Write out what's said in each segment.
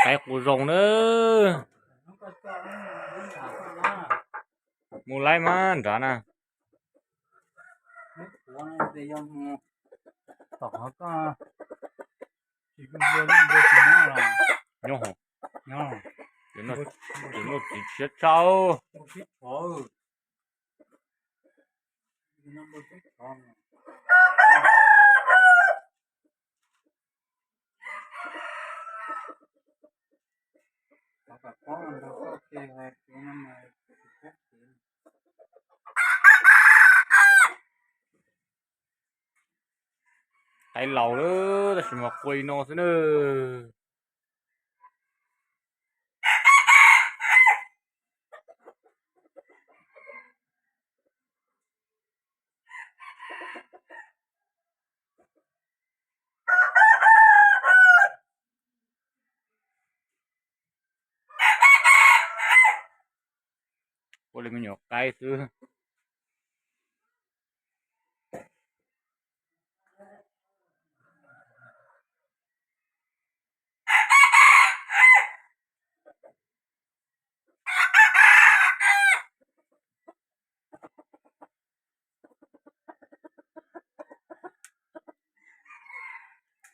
Qaib qus zoo na. Mus laib mas nrad na. Nyob, nyob, tus no txiv tshiab tshaj. Qaib laus lawm tab sis mas qua li no xwb na. Ua li me nyuam qaib xwb.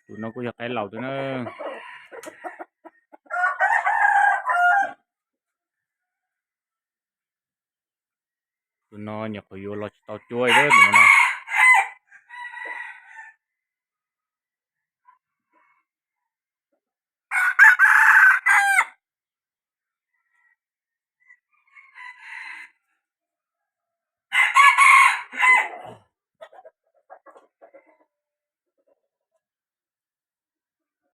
Tus no kuj yog qaib laus xwb na. Tus no nyuam qhuav yuav los tsis tau cuab li tus no.